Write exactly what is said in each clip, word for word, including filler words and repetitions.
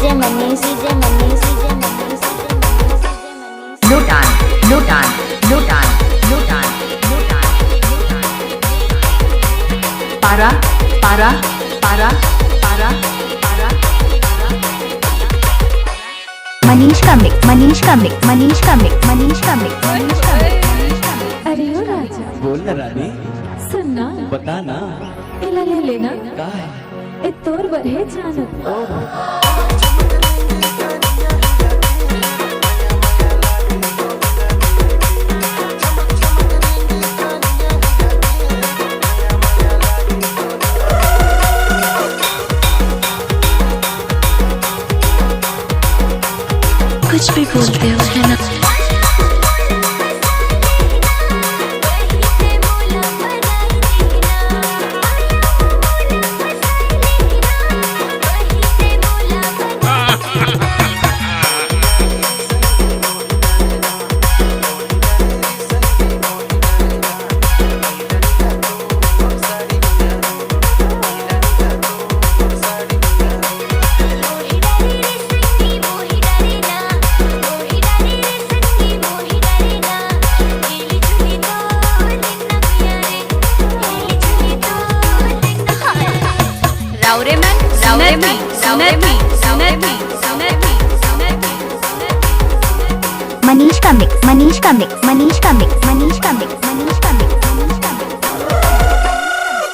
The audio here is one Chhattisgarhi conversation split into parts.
DJ Manish, DJ Manish, DJ Manish, DJ Manish, DJ Manish. लोटान, लोटान, लोटान, लोटान, लोटान, लोटान। पारा, पारा, पारा, पारा, पारा, पारा। मनीष का मिक्स, मनीष का मिक्स, मनीष का मिक्स, मनीष का मिक्स, मनीष का मिक्स, मनीष का मिक्स। अरे ओ राजा, बोल ना रानी। सुन ना। बता ना। एला ले लेना। का है? ए तोर बर हे जानू। कुछ भी बोलते हो, है ना? राउरे मन, राउरे मन, सुनत ही, सुनत ही, सुनत ही, सुनत ही, सुनत ही। मनीष का मिक्स, मनीष का मिक्स, मनीष का मिक्स, मनीष का मिक्स, मनीष का मिक्स, मनीष का mix.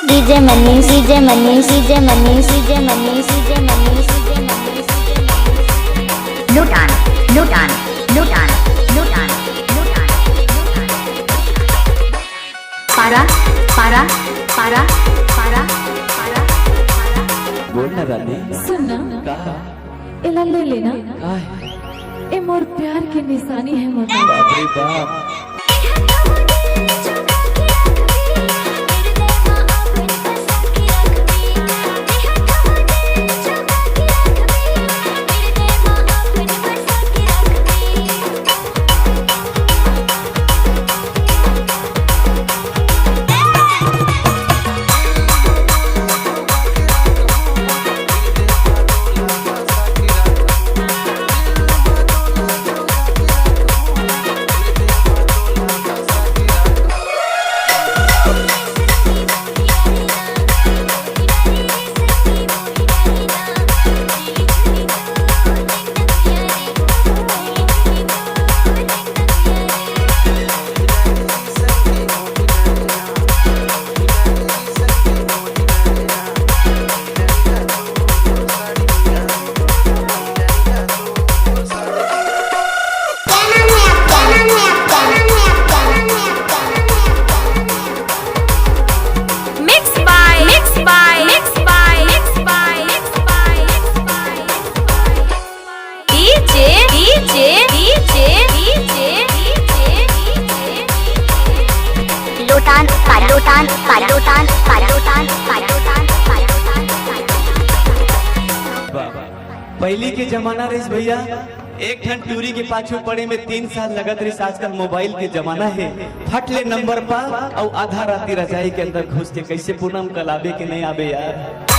DJ Manish, DJ Manish, DJ Manish, DJ Manish, DJ Manish, DJ Manish। लोटान, लोटान, लोटान, लोटान, लोटान, लोटान। पारा, पारा, पारा, पारा, पारा, पारा। बोल ना रानी। सुन ना। कहा? एला ले लेना। काहे? ए मोर प्यार के निशानी है मोटा। बाप रे बाप। Mix by, mix by, mix by, mix by, mix by, mix by, mix by। DJ, DJ, DJ, DJ, DJ, DJ। लोटान पारा, लोटान पारा, लोटान पारा, लोटान पारा, लोटान पारा, लोटान पारा। वाह। पहिली के जमाना रहिस भैया, एक ठन टूरी के पाछू पड़े में तीन साल लगत रहिस। आजकल मोबाइल के जमाना हे, फट ले नंबर पा अउ आधा राती रजाई के अंदर घुस के कइसे पूनम कल आबे के नहीं आबे यार।